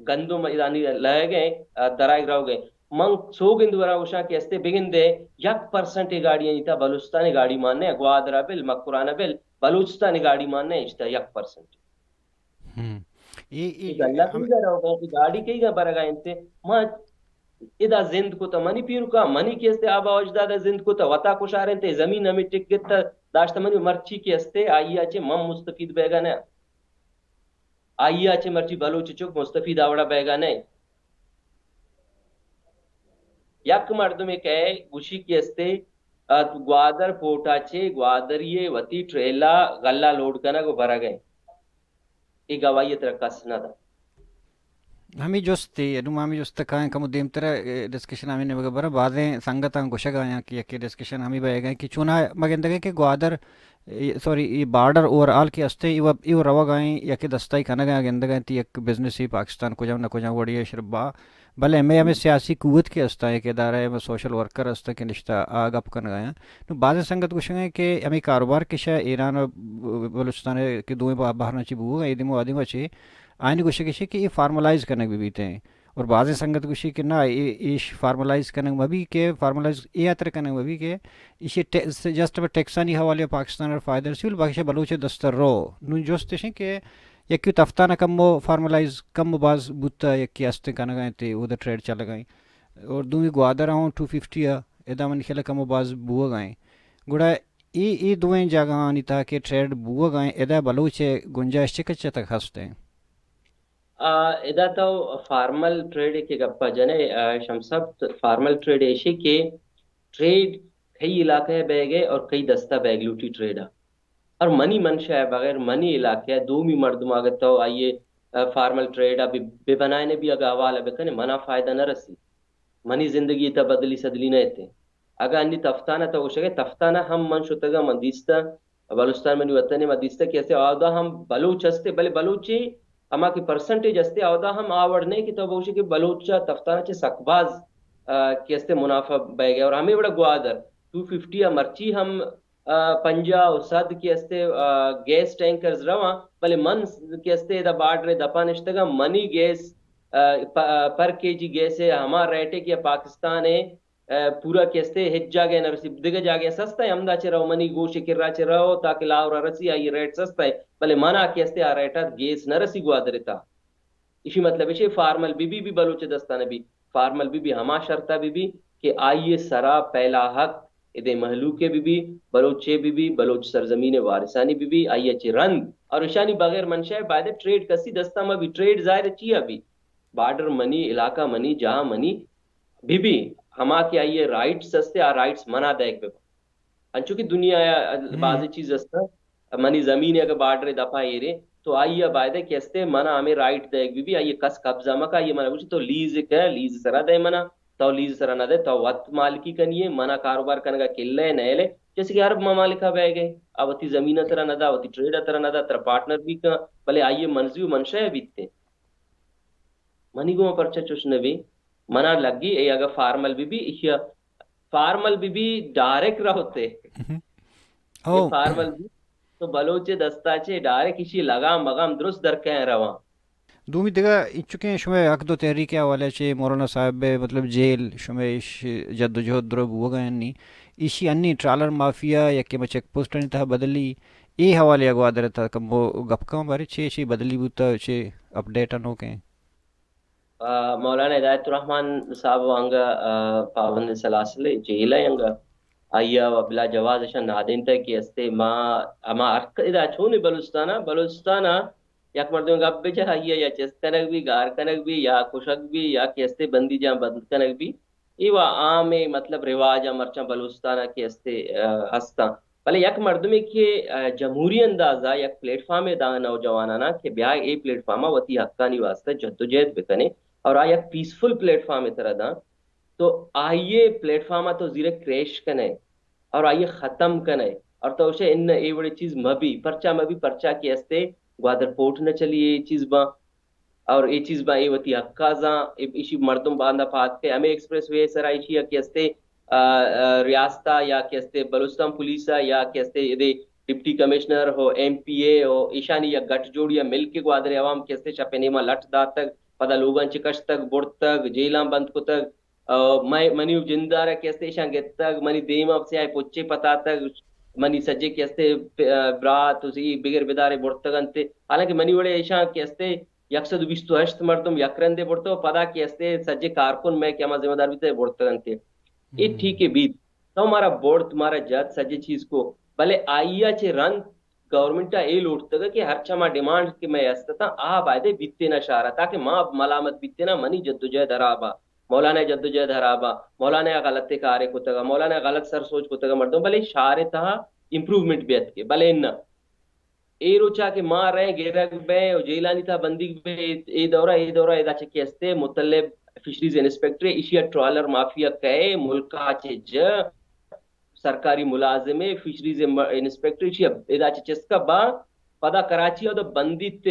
گندم ادانی لہگ ء، آ، درائگ روگ ء۔ من سوگند وراں گوشاں کہ استے بگندے یک پرسنٹ ء گاڑی آنی تھا بلوچستان ء گاڑی مان نہ، گوادر ء بل، مکران ء بل، بلوچستان ء گاڑی مان نہ، اشتا یک پرسنٹ۔ ہم۔ اے، اے، اے گلہ ہم۔ کئی گا روگ ء، اے گاڑی کئی گا برگ ء انت؟ ما ادا زند کتا منی پیرکا، منی کہ استے آبا اجداد ء زند کتا، وتا کشار انت، زمین ہمیں ٹک گتا، داشت منی مرچی کہ استے، آئی ء چے من مستفید بیگا نہ۔ آئی ء چہ مرچی بلوچ چک مستفید آ وڑا بیگا نئے۔ یک مردمے کئے گوشی کہ استے، ات گوادر پورٹا چہ گوادری ء وتی ٹریلا غلہ لوڈ کنگ و برگ ء۔ اے گواہی ء ترا کس نہ دا۔ ہمے جستے، انوں ما ہمے جست ء کائیں کمو دیمتر ء، اے، ڈسکشن ہمے نیمگ ء براں۔ بازیں سنگتاں گوشگ ء آیاں کہ یکے ڈسکشن ہمے بئیگ ء کہ چوناہا ما گندگ ء کہ گوادر، اے، سوری، اے بارڈر اوور آل کہ است ء، اے و، اے و روگ ء ایں، یکے دستائی کنگ ء گندگ ء انت، یک بزنس ء پاکستان کجام نہ کجام وڑی ء شر با۔ بلے ہمے، ہمے سیاسی قوت کہ است ء، یک ادارہ ء سوشل ورکر است ء کہ نشتہ آ گپ کنگ ء آیاں۔ نوں بازیں سنگت گوشگ ء کہ ہمے کاروبار کہ شہ ایران و بلوچستان ء کہ دوئیں بہ-، بہرناں چہ بوگ ء، اے دیم و آ دیم ء چہ آیانی گوشگ ایش کہ اے فارملائز کنگ بہ بیت ایں۔ اور بازیں سنگت گوشی کہ نہ، اے، ایش فارملائز کنگ مہ بی کہ فارملائز اے ہاتر کنگ مہ بی کہ ایشی ٹیکس، جسٹ پہ ٹیکسانی حوالے پاکستان ء فائدہ رسی، بلے باقی شہ بلوچ ء دست ء رو۔ نوں جست ایش کہ یکی تفتان ء کمو فارملائز کمو باز بوت، یکی است کنگ ء انت، اود ء ٹریڈ چلگ ء انت۔ اور دومی گوادر ء ہوں ٹو ففٹی ء، ادا منی خیال ء کمو باز بوگ ء انت۔ گڑا اے، اے دوئیں جاگہانی تہا کہ ٹریڈ بوگا ایں، ادا بلوچ ءِ گنجائش چہ کچ ءَ تک ہست ایں؟ آ، ادا تو فارمل ٹریڈ کہ گپا جنے، آ، شمسب، فارمل ٹریڈ ایشی کہ ٹریڈ کئی علاقہ ءَ بیگ ءَ اور کئی دستہ بیگ لوٹی ٹریڈ ءَ۔ اور منی منشا ءَ بغیر منی علاقہ ءَ دومی مردم اگہ تو آئی ءَ، آ، فارمل ٹریڈ ءَ بہ، بہ بنائنے بھی اگہ حوالہ بکنے، منا فائدہ نہ رسی۔ منی زندگی تا بدلی سدلی نہ ایتے۔ اگہ انی تفتان ءَ تو گوشگے، تفتان ءَ ہم من شتگاں، من دیستہ، بلوچستان منی وطن ءَ، من دیستہ کہ استے اودا ہم بلوچ استے، بلے بلوچی ہما کہ پرسنٹیج استے، اودا ہم آ وڑ نہیں کہ تو بگوشے کہ بلوچ ءَ تفتان ءَ چہ سک باز، آ، کہ استے منافع بیگ ءَ۔ اور ہمیں وڑا گوادر ٹو ففٹی ءَ مرچی ہم، آ، پنجاہ و صد کہ استے، آ، گیس ٹینکرز رواں، بلے من کہ استے ادا بارڈر ءِ دپا نشتگاں، منی گیس، آ، پ-، آ، پر کے جی گیس ءِ ہما ریٹ ءَ کہ پاکستان ءِ، آ، پورا کہ استے ہچ جاگہ نہ رسی، دگہ جاگہ سستا ہے، ہمدا چہ رو منی گوش کرا چہ رو تاکہ لاہور رسی، آئی ریٹ سستا ہے، بلے منا کہ استے آ ریٹ ءَ گیس نہ رسی گوادر ءِ تہا۔ ایشی مطلب ایشی فارمل بی بی، بی بلوچ دستان بی، فارمل بی بی ہما شرطا بی بی کہ آئی سرا پہلا حق ادے مہلوک بی بی، بلوچ بی بی، بلوچ سرزمین وارثانی بی بی، آئی چہ رند اور اشانی بغیر منشا باید ٹریڈ کسی دستا مہ بی۔ ٹریڈ ظاہر چیا بی؟ بارڈر منی، علاقہ منی، جاہ منی بی بی، ہما کہ آئی رائٹس استے، آ رائٹس منا دیگ بہ بنت۔ انچو کہ دنیا ءَ بازیں چیز است، منی زمین اگہ بارڈر دپا ایرے تو آئی ءَ بایدے کہ استے منا ہمیں رائٹ دیگ بی بی، آئی کس قبضہ مکا، آئی منا گوشی تو لیز کہ، لیز سرا دے منا، تو لیز سرا نہ دے، تو وت مالکی کنی ہے، منا کاروبار کنگا کلے نیلے، جیسے کہ عرب ممالکا بہ گئے، آ وتی زمین ترا نہ دا، وتی ٹریڈ ترا نہ دا، ترا پارٹنر بھی کن، بلے آئی منزی و منشا بیتے۔ منی گوما پرچہ چوش نہ بی؟ منا لگی اے اگہ فارمل بی بی، ایشیا فارمل بی بی ڈائریکٹ رہتے۔ او۔ فارمل بی تو بلوچ دستا چے ڈائریکٹ ایشی لگام مگام درست در کہیں رواں۔ دومی دگہ انچکیں شمئے حق دو تحریک حوالے چے مولانا صاحب مطلب جیل شمئے اش جد و جہد درو بوگا انی، ایشی انی ٹرالر مافیا یا کہ چیک پوسٹانی تہا بدلی، اے حوالے گوادر تہا کمو گپ کن بارے چے چے بدلی بوتا، چے اپڈیٹ انوکیں؟ آ، مولانا ہدایت الرحمن صاحب و انگا، آ، پابند سلاسل جیل ء انگا۔ آئی ء و بلا جواز اشاں نادینتگ کہ استے ما ہما ہر ک-، ادا چون بلوچستان ء، بلوچستان ء یک مردم گپ بجا آئی ء یا چست کنگ بی، گار کنگ بی، یا کشگ بی، یا کہ استے بندی جان بند کنگ بی۔ اے وا عام مطلب رواج ء مرچاں بلوچستان ء کہ استے، آ، ہستاں۔ بلے یک مردمے کہ، آ، جمہوری انداز ء یک پلیٹ فارمے داں نوجواناناں کہ بیا اے پلیٹ فارم ء وتی حقانی واستہ جدوجہد بکنے اور آ یک پیسفل پلیٹ فارمے ترا داں، تو آئی ء پلیٹ فارم ء تو زیرہ کریش کنے اور آئی ء ختم کنے اور تو گوشے ان اے وڑے چیز مہ بی، پرچا مہ بی، پرچا کہ استے گوادر پورٹ نہ چلی اے چیز باں۔ اور اے چیز با اے وتی حقا زاں، اے-، ایشی مردم باندا پاد کے ہمیں ایکسپریس وے سرا ایشی کہ استے، آ، آ، ریاستا یا کہ استے بلوچستان پولیسا یا کہ استے ادے ڈپٹی کمشنر ہو، ایم پی اے ہو، ایشانی یک گٹ جوڑی مل کے گوادر عوام کہ استے شپ نیما لٹ داتگ، پدا لوگاں چکشتگ، برتگ، جیلاں بند کتگ، آ، مئے، منی جندارا کہ استے ایشاں گتگ، منی دیما سیاہ پچے پتاتگ، منی سجے کہ استے پ-، آ، برات و سی بگر بدارے برتگ انت۔ حالانکہ منی وڑے ایشاں کہ استے یک سد و بیست و ہشت مردم یک رندے برتو، پدا کہ استے سجے کارکن مئے کہ ہما ذمہ دار بیتے برتگ انت۔ اے ٹھیک ہے بیت۔ تو مارا برت، مارا جت، سجے چیز کو۔ بلے آئیا چے رند گورنمنٹ ء اے لوٹتگ کہ ہرچ ہما ڈیمانڈ کہ مئے است اتاں، آ بایدے بیتینا شہر ء، تاکہ ما ملامت بیتینا، منی جدوجہد ہراب ء، مولانا ء جدوجہد ہراب ء، مولانا ء غلط کارے کتگ ء، مولانا ء غلط سر سوچ کتگ ء مردم، بلے شہر ء تہا امپروومنٹ بیت کہ، بلے نہ۔ اے روچا کہ ما رئیں گرگ بئیں و جیلانی تہا بندیگ بئیں، اے دورا، اے دورا ادا چہ کہ استے متعلق فشریز انسپکٹر ایشی ء ٹرالر مافیا کئے ملکا چہ جہ سرکاری ملازمے، فشریز م-، انسپکٹر، ایشی ء ادا چہ چست کا با، پدا کراچی ء اودا بندیت،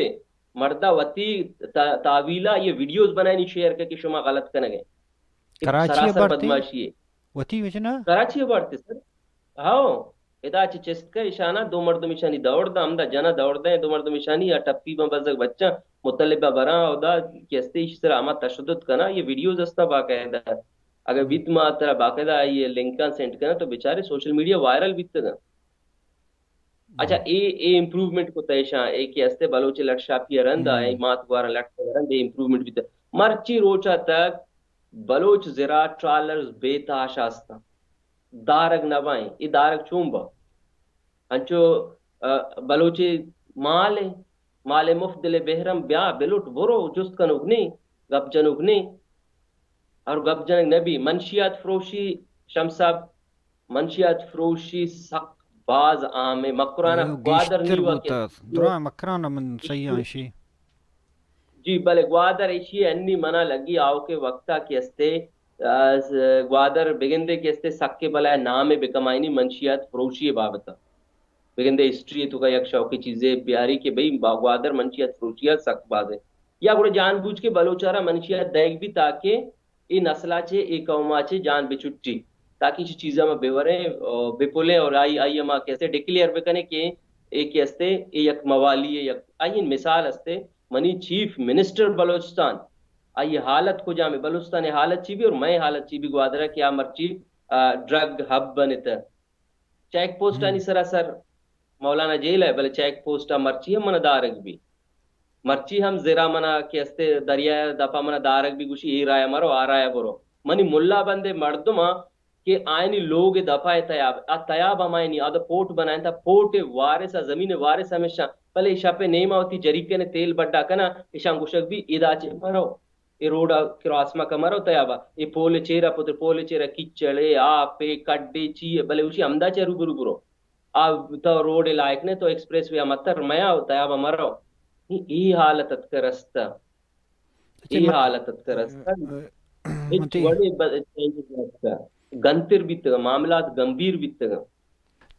مردا وتی تا-، تاویلا یہ ویڈیوز بنائینی شیئر کہ، کہ شما غلط کنگے۔ کراچی ء سراسر بارتے؟ بدمعاشی ہے۔ وتی وجنا؟ کراچی ء بارتے سر۔ ہاؤ، ادا چہ چست کا ایشانا دو مردم ایشانی دور دا، ہمدا جنا دور دے، دو مردم ایشانی یا ٹپی بن بزگ بچا مطلبہ برا اودا کہ استے ایشی سر ہما تشدد کنا، یہ ویڈیوز استا باقاعدہ۔ اگر بیت ما ترا باقاعدہ آئی لنکاں سینڈ کناں تو بیچارے سوشل میڈیا وائرل بیتگاں۔ اچھا، اے، اے امپروومنٹ کو تیشاں، اے کہ استے بلوچ لٹ شاپی رند آئے، مات گوارا لٹ رند اے امپروومنٹ بیتگ۔ مرچی روچا تک بلوچ زراعت ٹرالرز بے تحاشا استاں۔ دارگ نہ بائیں، اے دارگ چون با؟ انچو، آ، بلوچے مال ء، مال ء مفت دل ء بہرم، بیا بلوٹ برو، جست کنوک نی، گپ جنوک نی، اور گپ جنگ نبی۔ منشیات فروشی، شمس صاحب، منشیات فروشی سک باز عام ء۔ مکران ء گوادر گیشتر نیوا کہ بوتا۔ درا مکران ء من صحیح آنشی۔ جی بلے، گوادر ایشی ء انی منا لگی آؤکیں وقتا کہ استے، آ، س-، گوادر بگندے کہ استے سکے بلائے نام ء بکمائنی منشیات فروشی ء بابت ء۔ بگندے ہسٹری ء توکا یک شوقی چیزے بیاری کہ بھئی با-، گوادر منشیات فروشی ء سک بازے۔ یا گڑا جان بوجھ کے بلوچ ء را منشیات دئیگ بی تاکہ اے نسل ء چہ، اے قوم ء چہ جان بچٹی، تاکہ ایشی چیزاں ما بوریں، آ، بپلیں اور آئی، آئی ء ما کیسے ڈکلیئر بکنیں کہ اے کہ استے، اے یک موالی ء یک، آئی مثال استے، منی چیف منسٹر بلوچستان، آئی حالت کجام ء، بلوچستان ء حالت چی بی اور مئے حالت چی بی گوادر ء کہ آ مرچی، آ، ڈرگ ہب بنت۔ چیک پوسٹ آنی سراسر مولانا جیل ہے، بلے چیک پوسٹ ء مرچی ہم منا دارگ بی۔ مرچی ہم زرا منا کہ استے دریا دپا منا دارگ بی، گوشی اے رایا مرو، آ رایا برو۔ منی ملا بندے مردم آ کہ آئینی لوگ دپا تیاب، آ تیاب ہمائنی، آ دا پورٹ بنائیں تا، پورٹ وارث آ، زمین وارث ہمیشہ، بلے شپ نیما وتی جریکن تیل بڈا کنا، اشان گوشگ بی ادا چے مرو۔ اے روڈ ء کراس مکہ مرو تیابا، اے پول ء چیرا پتر، پول ء چیرا کیچڑ ء، آپ ء، کڈ ء، چی ء، بلے گوشی ہمدا چہ روبرو برو۔ آ تو روڈ ء لائق نہ، تو ایکسپریس وے ء متر میا و تیابا مرو۔ اے، اے حالت اتکہ رستہ۔ اچھا، اے مت-، حالت اتکہ رستہ۔ اے، ہچ وڑے ب-، چینجز نہ اتکہ۔ گنتر بیتگہ، معاملات گمبھیر بیتگہ۔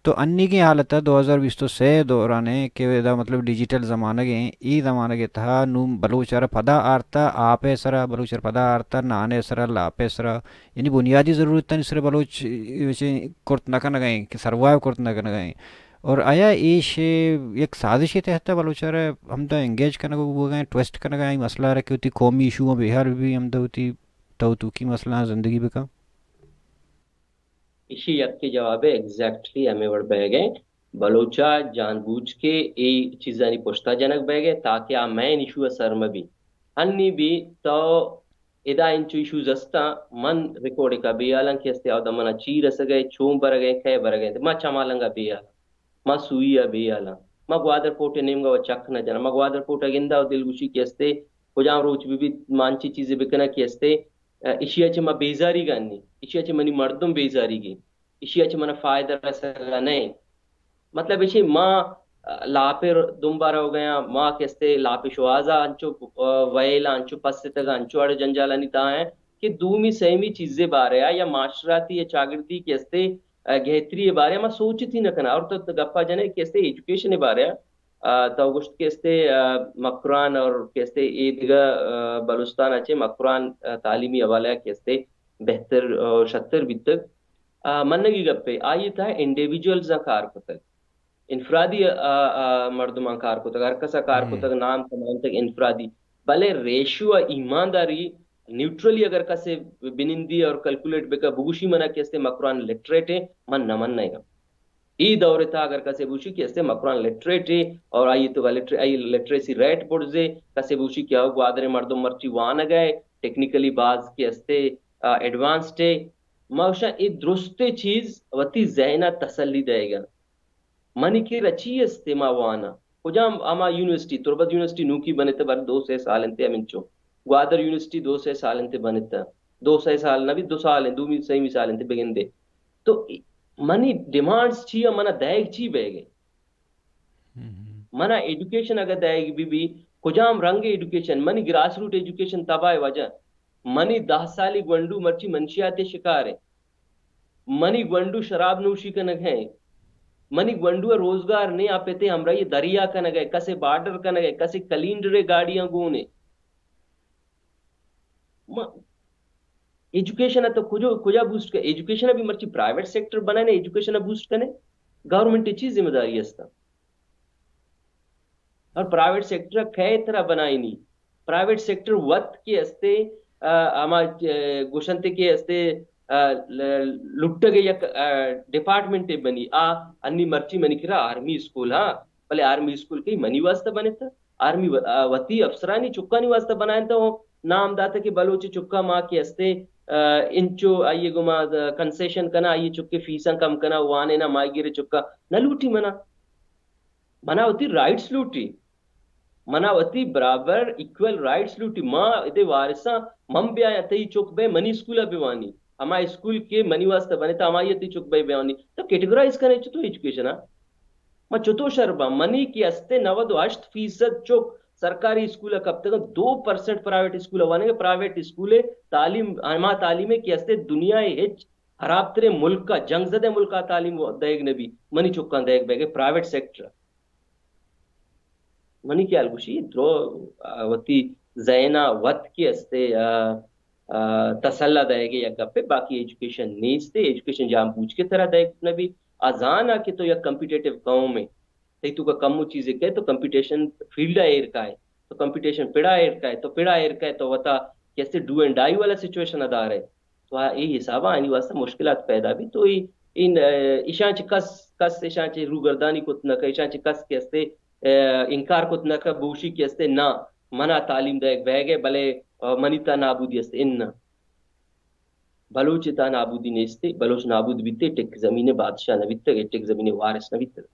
تو انیگیں حالت ء دو ہزار بیست و سے دوران ء کہ ادا مطلب ڈیجیٹل زمانگ ء، اے زمانگ ء تہا نوں بلوچ ء را پدا آرتا، آپ ء سرا بلوچ ء را پدا آرتا، نان ء سرا، لاپ ء سرا، یعنی بنیادی ضرورتانی سرا بلوچ، ء، چہ کرت نہ کنگ ء کہ سروائیو کرت نہ کنگ ء۔ اور آیا ایش یک سازش ء تحت بلوچ ء را ہمدا انگیج کنگ بوگ ء، ٹویسٹ کنگ ء، مسئلہ ء را کہ وتی قومی ایشو ء بے حال بی، ہمدا وتی تو توکی مسئلہ ء زندگی بکن؟ ایشی یکے جواب ء ایگزیکٹلی ہمے وڑ بئیگ ء۔ بلوچ ء جان بوجھ کے اے چیزانی پشتا جنگ بئیگ ء تاکہ آ مین ایشو ء سر مہ بی۔ ہنی بی تو ادا انچو ایشوز استاں، من ریکارڈ ء کا بے حالاں کہ استے اودا منا چی رسگ ء، چون برگ ء، کئے برگ ء، ما چمالنگا بے حال۔ ما سوئی ء بے حالاں۔ ما گوادر پورٹ ء نیمگا و چک نہ جناں۔ ما گوادر پورٹ ء گندا و دلگوشی کہ استے، کجام روچ بہ بیت، ما انچیں چیزے بکناں کہ استے، ء، ایشی ء چہ ما بیزاریگ ء نی، ایشی ء چہ منی مردم بیزاریگ انت، ایشی ء چہ منا فائدہ رسگ ء نہ انت۔ مطلب ایشی ما، ء، لاپ ء دمبا روگ ء آں، ما کہ استے لاپ ء شوہاز ء انچو، ء، ویل ء انچو پس اتگ ء انچو اڑ جنجالانی تہا ء کہ دومی سیمی چیزے بارے ء یا معاشراتی یا چاگردی کہ استے ء گہتری ء بارے ء ما سوچتی نہ کناں۔ اور تو گپا جنے کہ استے ایجوکیشن ء بارے ء، آ، تو گوشت کہ استے، آ، مکران اور کہ استے اے دگہ، آ، بلوچستان ء چہ مکران، آ، تعلیمی حوالہ ء کہ استے بہتر، آ، شتر بیتگ۔ آ، منگی گپے، آئی تہا انڈیویجولز ء کار کتگ۔ انفرادی، آ، آ، مردماں کار کتگ، ہر کس ء کار کتگ، نام کمانتگ انفرادی۔ بلے ریشو ء ایمانداری نیوٹرلی اگر کسے بنندی اور کیلکولیٹ بکا، بگوشی منا کہ استے مکران لٹریٹ ہے، من نہ منیگا۔ ای دور تا اگر کسے بوشی کہ استے مکران لٹریٹ ہے اور آئی تو لٹر-، آئی لٹریسی ریٹ بڑزے، کسے بوشی کہ او گوادر مردم مرچی وانگ ہے، ٹیکنیکلی باز کہ استے، آ، ایڈوانسڈ ہے۔ ما اوشا ای درستے چیز وتی ذہن ء تسلی دئیگا۔ منی کرا چی است ما واناں؟ کجام ہما یونیورسٹی، تربت یونیورسٹی نوکی بنت، بر دو سے سال انت ہمینچو۔ گوادر یونیورسٹی دو سے سال انت بنت۔ دو سے سال نہ بی، دو سال انت، دومی سیمی سال انت بگندے۔ تو منی ڈیمانڈز چی ء، منا دئیگ چی بیگ ء؟ منا ایجوکیشن اگہ دئیگ بی بی، کجام رنگ ایجوکیشن؟ منی گراس روٹ ایجوکیشن تباہ وجہ۔ منی دہ سالی گونڈو مرچی منشیات شکار ہے۔ منی گونڈو شراب نوشی کنگ ہے۔ منی گونڈو روزگار نے، آ پتے ہمراہی دریا کنگ ہے، کسے بارڈر کنگ ہے، کسے کلینڈرے گاڑیاں گونے۔ ما ایجوکیشن ء تو کجو، کجا بوسٹ کر؟ ایجوکیشن ء بھی مرچی پرائیویٹ سیکٹر بنانے، ایجوکیشن ء بوسٹ کنے، گورنمنٹ ء چی ذمہ داری است؟ اور پرائیویٹ سیکٹر ء کئے ترا بنائینی؟ پرائیویٹ سیکٹر وت کہ استے، آ، ہما، آ، گوشنتے کہ استے، آ، ل-، لٹگ ء یک، آ، ڈپارٹمنٹ بنی۔ آ انی مرچی منی کرا آرمی اسکول، ہاں، بلے آرمی اسکول کئی منی واسطہ بنتا؟ آرمی و-، آ، وتی افسرانی چکانی واسطہ بنائینتا ہوں۔ نام داتا کہ بلوچ چکا ما کہ استے، آ، انچو آئی ء گوما کنسیشن کناں، آئی ء چکے فیساں کم کناں، وانیناں، ماہیگیر ء چکا نہ لوٹی منا۔ منا وتی رائٹس لوٹی، منا وتی برابر ایکول رائٹس لوٹی۔ ما ادے وارثاں، من بیایاں تئی چک بئے منی اسکول ء بوانی، ہما اسکول کہ منی واسطہ بنے تا ہمائی ء تئی چک بئے بوانی۔ تو کیٹیگرائز کنے چتو ایجوکیشن ء؟ من چتو شر باں؟ منی کہ استے نود و ہشت فیصد چک سرکاری اسکول ء کپتگاں، دو پرسنٹ پرائیویٹ اسکول ء وانگ ء۔ پرائیویٹ اسکول ء تعلیم، ہما تعلیم ء کہ استے دنیا ء ہچ ہرابتریں ملک ء، جنگ زدہ ملک ء تعلیم دئیگ نہ بی، منی چکاں دئیگ بئیگ ء پرائیویٹ سیکٹر ء۔ منی خیال گوشی درو، آ، وتی ذہن ء وت کہ استے، آ، آ، تسلا دئیگ ء یک گپے، باقی ایجوکیشن نیست، ایجوکیشن جان بوجھ کے ترا دئیگ نہ بی۔ آ زان ء کہ تو یک کمپیٹیٹو قوم ئے، تئی توکا کمو چیزے کئے تو کمپیٹیشن فیلڈ ء ایر کائے، تو کمپیٹیشن پڑا ایر کائے، تو پڑا ایر کائے تو وتا کہ استے ڈو اینڈ ڈائی والا سچویشن ء دارے۔ تو آ، اے حساب ء آنی واسطہ مشکلات پیدا بی۔ تو اے، ان، ا، ایشاں چہ کس، کس ایشاں چہ روگردانی کت نہ کہ، ایشاں چہ کس کہ استے، ا، انکار کت نہ کہ بوشی کہ استے نہ، منا تعلیم دئیگ بئیگ ء، بلے، ا، منی تا نابودی استے، اناں۔ بلوچ تا نابودی نیستے، بلوچ نابود بیتے، ٹک زمین بادشاہ نہ بیتگ، ٹک زمین وارث نہ بیتگ۔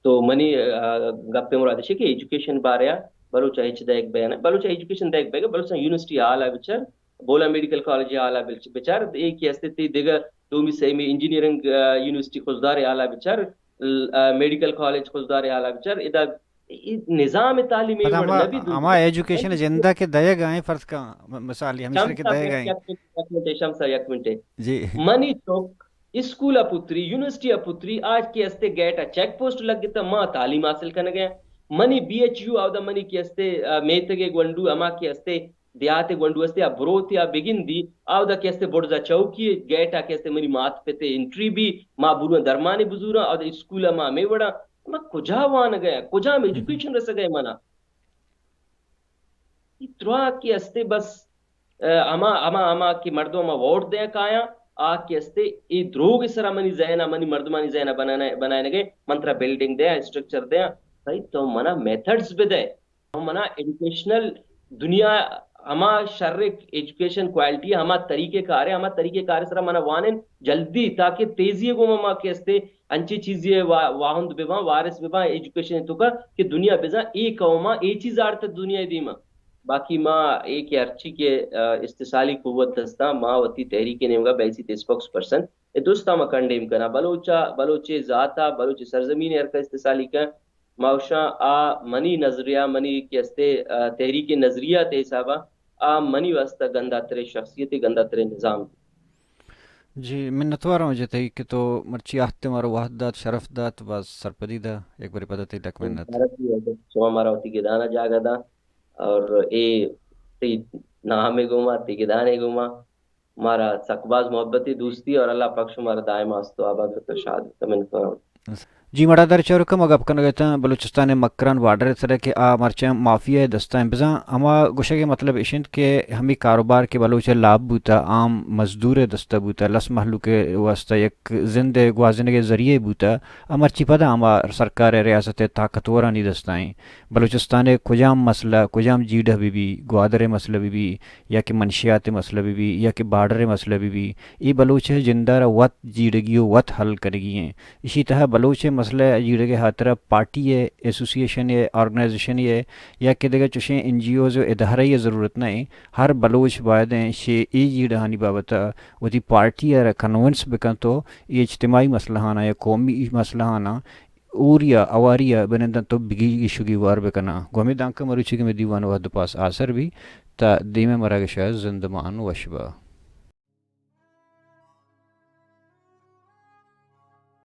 تو منی، آ، گپ ء مراد اش کہ ایجوکیشن بارے ء بلوچ ء ہچ دئیگ بہ نہ، بلوچ ء ایجوکیشن دئیگ بہ، بلوچستان یونیورسٹی حال ء بچار، بولا میڈیکل کالج حال ء بچ-، بچار، اے کہ استے تی دگہ دومی سیمی انجینئرنگ، آ، یونیورسٹی خضدار حال ء بچار، ل-، آ، میڈیکل کالج خضدار حال ء بچار، ادا اے نظام تعلیم اے پدا وڑ ہما، نہ بی دو۔ ہما ایجوکیشن جندہ کہ دئیگ ء ایں، فرض کن م-، مثال ہمیشہ کہ شمس صاحب، دئیگ ء ایں۔ یک منٹ، یک منٹ، شمس صاحب، یک منٹ۔ جی۔ منی چک اسکول ء پتری، یونیورسٹی ء پتری، آج کہ استے گیٹ ء چیک پوسٹ لگتا، ما تعلیم حاصل کنگ ء۔ منی بی ایچ یو، اودا منی کہ استے، آ، میتگ ء گونڈو، ہما کہ استے دیہات ء گونڈو استے، آ بروت یا بگندی، اودا کہ استے بڑزا چوکی، گیٹ ء کہ استے منی مات پت ء انٹری بی، ما برواں درمانے بزوراں، اودا اسکول ء ما ہمے وڑا، ما کجا وانگ ء، کجام ایجوکیشن رسگ ء منا؟ اے دراہ کہ استے بس، ا، ہما، ہما، ہما کہ مردم ہما ووٹ دیاں کایاں، آ کہ استے اے دروگ سرا منی ذہن ء، منی مردمانی ذہن ء بنانے-، بنائینگے، من ترا بلڈنگ دیاں، اسٹرکچر دیاں، بھائی تو منا میتھڈز بدے، تو منا ایجوکیشنل دنیا ہما شر ایجوکیشن کوالٹی، ہما طریقہ کار ہے، ہما طریقہ کار سرا منا وانن جلدی، تاکہ تیزی گوما ما کہ استے انچیں چیزے وا-، واہند بہ باں، وارث بہ باں ایجوکیشن ء توکا کہ دنیا بزاں اے قوم ء اے چیز آڑت دنیا ء دیما۔ باقی ما اے کہ ہرچی کہ، آ، استحصالی قوت ہستاں، ما وتی تحریک ء نیمگا بیسی تے اسپوکس پرسن اے درستاں ما کنڈیم کناں۔ بلوچ ء، بلوچ ء ذات ء، بلوچ ء سرزمین ء ہرکس استحصالی کن، ما گوشاں آ منی نظریہ، منی کہ استے، آ، تحریک نظریہ تے حسابا آ منی واسطہ گنداتریں شخصیت، گنداتریں نظام۔ جی، منتوار آں جی تئی کہ تو مرچی آہت ء مارا وہد دات، شرف دات، باز سرپدی دا، یک بری پدا تئی لک منت۔ مبارک بی، شما مارا وتی گدان ء جاگہ دا اور اے تئی نام ء گوما، تئی گدان ء گوما مارا سک باز محبتی، دوستی اور اللہ پاک شما را دائم است و آباد بکن، شاد بکن، منتوار آں۔ جی مڑادار چاروکاں، ما گپ کنگ ء اتاں بلوچستان ء مکران بارڈر ء سر ء کہ آ مرچاں مافیا ء دست ء انت۔ بزاں ہما گوشگ ء مطلب اش انت کہ ہمے کاروبار کہ بلوچ ء لاپ بوتہ، عام مزدور ء دست ء بوتہ، لس مہلوک ء واستہ یک زند ء گوازینگ ء ذریعہ بوتہ، آ مرچی پدا ہما سرکار ء ریاست ء طاقتورانی دست ء انت۔ بلوچستان ء کجام مسئلہ، کجام جیڑہ بہ بی، گوادر ء مسئلہ بہ بی، یا کہ منشیات ء مسئلہ بہ بی، یا کہ بارڈر ء مسئلہ بہ بی، اے بلوچ ء جند ء را وت جیڑگی و وت حل کنگی انت۔ ایشی تہا بلوچ ء مسئلہ ء جیڑگ ء ہاترا پارٹی ء، ایسوسی ایشن ء، آرگنائزیشن ء یا کہ دگہ چوشیں این جی اوز و ادارہ ء ضرورت نہ انت۔ ہر بلوچ باید انت شے اے جیڑہانی بابت ء وتی پارٹی ء را کنونس بکنت و اے اجتماعی مسئلہ آناں یا قومی مسئلہ آناں اوری ء اواری ء بنندنت و بگی گیشگی وار بکناں۔ گوں ہمے دانکہ مروچی کہ مئے دیوان وہد و پاس آسر بی، تا دیمے مراگش ء زندمان وش با۔